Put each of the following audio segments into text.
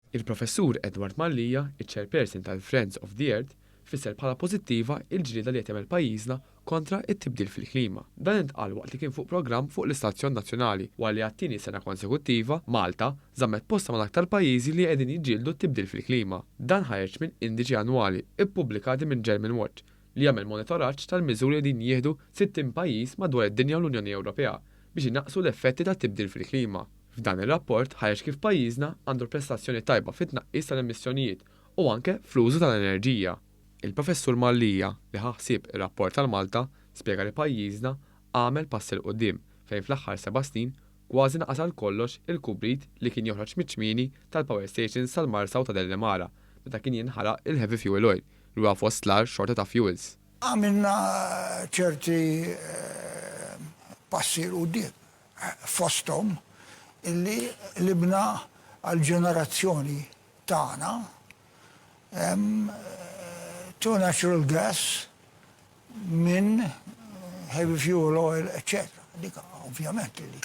Il-Professur Edward Mallia, iċ-Chairperson tal-Friends of the Earth, fisser bħala pożittiva il-ġlieda li qed jagħmel pajjiżna kontra t-tibdil fil-klima. Dan intqal waqt li kien fuq programm fuq l-istazzjon nazzjonali wara li għat-tieni sena konsekuttiva Malta żammet postha mal-aktar pajjiżi li qegħdin jiġġieldu t-tibdil fil-klima. Dan ħareġ minn indiċi annwali ppubblikati minn Germanwatch li jagħmel monitoraġġ tal-miżuri li qegħdin jieħdu 60 pajjiż madwar id-dinja u l-Unjoni Ewropea biex inaqqsu l-effetti tat-tibdil fil-klima. F'dan ir-rapport ħareġ kif pajjiżna għandu prestazzjoni tajba fit-tnaqqis tal-emissjonijiet u anke fl-użu tal-enerġija. Il-Professur Mallia, li ħa ħsieb ir-rapport tal-Malta, spjega li pajjiżna għamel passi 'l quddiem fejn fl-aħħar seba' snin kważi naqas għal kollox il-kubrit li kien joħroġ miċ-ċmieni tal-power stations tal-Marsa u ta' Delimara meta kien jinħaraq il-heavy fuel oil li huwa fost l-agħar xorta ta' fuels. Għamilna ċerti passi 'l quddiem, fosthom illi qlibna għall-ġenerazzjoni tagħna to natural gas minn heavy fuel oil, eċċetera. Dik ovvjament li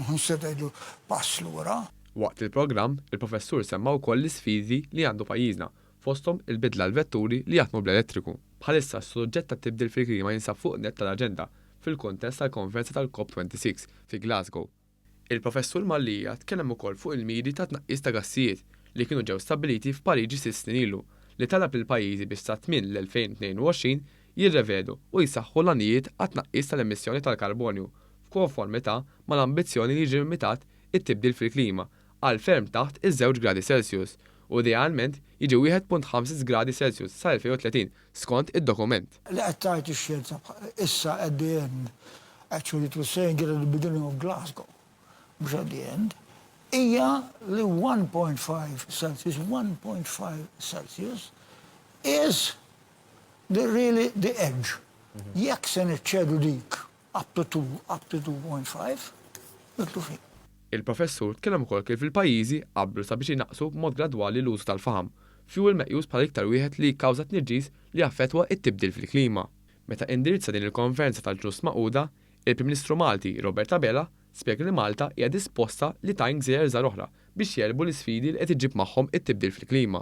mhux se tgħidu pass lura. Waqt il-programm, il-Professur semma wkoll l-isfidi li għandu pajjiżna, fosthom il-bidla l-vetturi li jaħdmu bl-elettriku. Bħalissa s-suġġett tat-tibdil fil-klima jinsab fuq nett tal-aġenda fil-kuntest tal-konferenza tal-COP26 fi Glasgow. Il-Professur Mallia tkellem ukoll fuq il-miri ta' tnaqqis ta' gassijiet li kienu ġew stabbiliti f'Pariġi 6 snin ilu, li talab lill-pajjiżi biex sa tmiem l-2022 jirrevedu u jsaħħu l-għanijiet għat-tnaqqis tal-emissjoni tal-karbonju f'konformità mal-ambizzjoni li jiġi limitat it-tibdil fil-klima għal ferm taħt iż-2 gradi Celsius u idealment jiġi 1.5 gradi Celsius sal-2030 skont id-dokument. Li qed tgħid ix-xjenza issa at the end, actually it was saying it at the beginning of Glasgow, mhux at the end, hija li 1.5 Celsius, 1.5 Celsius is the really the edge. Jekk se niċċedu dik up to 2, up to 2.5, mitlufin. Il-professur tkellem ukoll kif il-pajjiżi qablu sabiex inaqqsu b'mod gradwali l-użu tal-faħam, fuel meqjus bħala iktar wieħed li jikkawża tniġġis li jaffettwa t-tibdil fil-klima. Meta indirizza din il-konferenza tal-Ġnus Magħquda, il-Prim Ministru Malti Robert Abela spjega li Malta hija disposta li tgħin gżejjer żgħar oħra biex jegħlbu l-isfidi li qed iġib magħhom it-tibdil fil-klima.